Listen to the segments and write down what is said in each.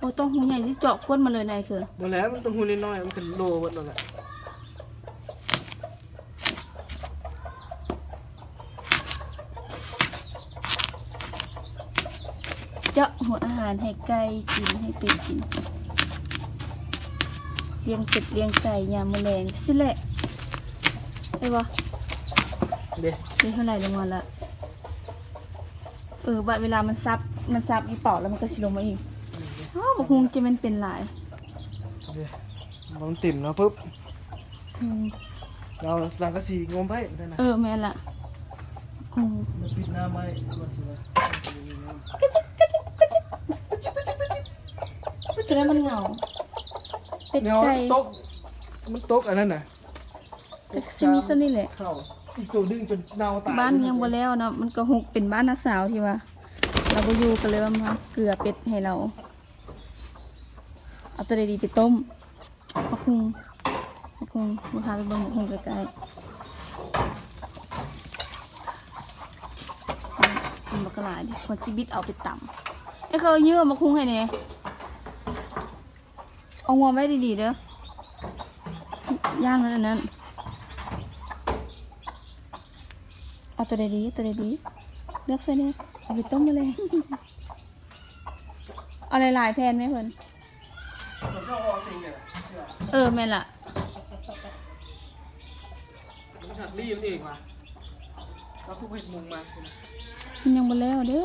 ບໍ່ຕ້ອງຫູໃຫຍ່ທີ່ເຈາະກົ້ນມາເລີຍນາຍເຄືອ. ບໍ່ແລ້ວ ມັນຕ້ອງຫູນ້ອຍໆ ມັນກໍໂລເບິດແລ້ວແຫຼະ. ເຈາະຫົວອາຫານໃຫ້ໄກ່ກິນ ໃຫ້ເປັດກິນ ລ້ຽງເປັດລ້ຽງໄກ່ຍາມມື້ແລງຊີ້ແຫຼະ ໄດ້ບໍ່? ເດ້ ເດ້ ເທົ່າໃດລົງມາລະ? ເອີ ບາດເວລາມັນສັບ ມັນສັບຢູ່ເປົາແລ້ວມັນກໍຊິລົງມາອີກ. ອ້າວ ບັກຫຸ່ງຈະແມ່ນເປັນຫຼາຍ ເດ້ ມັນເຕັມແລ້ວປຶບ. ອືມ ເອົາສັງກະສີງົມໄວ້ນັ້ນນະ. ເອີ ແມ່ນລະ ອືມ ແລ້ວປິດນ້ຳໄວ້ກ່ອນຊິວ່າ ຈະໄດ້ມັນເຫງົາ ເປັດໄກ່ ມັນຕົກ ມັນຕົກອັນນັ້ນນະ. ກໍຊິມີສ່ຳນີ້ແຫຼະ ເຂົ້າອີກໂຕໜຶ່ງຈົນເນົ່າຕາຍ. ບ້ານຍັງບໍ່ແລ້ວເນາະ ມັນກໍຮົກ ເປັນບ້ານນ້າສາວທີ່ວ່າລາວບໍ່ຢູ່ ກໍເລີຍວ່າມາເກືອເປັດໃຫ້ລາວ ເອົາໂຕໃດດີໄປຕົ້ມ. ບັກຫຸ່ງ ບັກຫຸ່ງ ມາພາໄປເບິ່ງບັກຫຸ່ງໃກ້ໆ. ມັນບັກຫຼາຍເດ້ ຄວນຊິບິດເອົາໄປຕຳ. ເອີ ເຂົາເຫຍື້ອບັກຫຸ່ງໃຫ້ແດ່. ເອົາງວມໄວ້ດີໆເດີ ຢ້ານມັນອັນນັ້ນ. ເອົາໂຕໃດດີ ໂຕໃດດີ ເລືອກຊ່ອຍແດ່ ເອົາໄປຕົ້ມມື້ແລງ. ເອົາຫຼາຍໆແຜ່ນແມ່ເພິ່ນ. ເອີ ແມ່ນລະ ມັນຫັກລີ້ມັນເອງວ່າ ລາວຄືບໍ່ເຮັດມຸງມາຊີ້ນະ. ມັນຍັງບໍ່ແລ້ວເດີ. ເ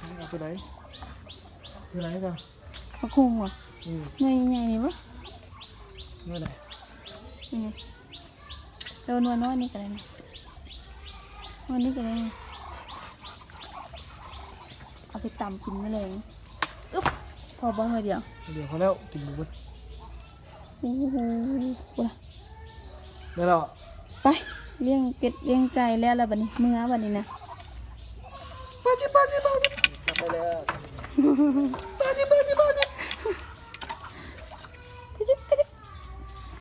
ອົາໂຕໃດ? ໂຕໃດກະ ບັກຫຸ່ງຫວາ? ອືມ ໜ່ວຍໃຫຍ່ນີ້ບໍ່? ໜ່ວຍໃດ? ນີ້ ເອີ ໜ່ວຍນ້ອຍນີ້ກໍໄດ້ນີ້ ໜ່ວຍນີ້ກໍໄດ້ນີ້. ເອົາໄປຕຳກິນມື້ແລງ. ອຶບ ພໍບໍ່ໜ່ວຍດຽວ? ດຽວພໍແລ້ວ ກິນບໍ່ເບິດ. ໂອ້ໂຫ ໄດ້ແລ້ວ ໄປລ້ຽງເປັດລ້ຽງໄກ່ແລ້ວລະບັດນີ້ ເມືອບັດນີ້ນະ. ປາຈິ ປາຈິ ປາຈິ ໄປແລ້ວ.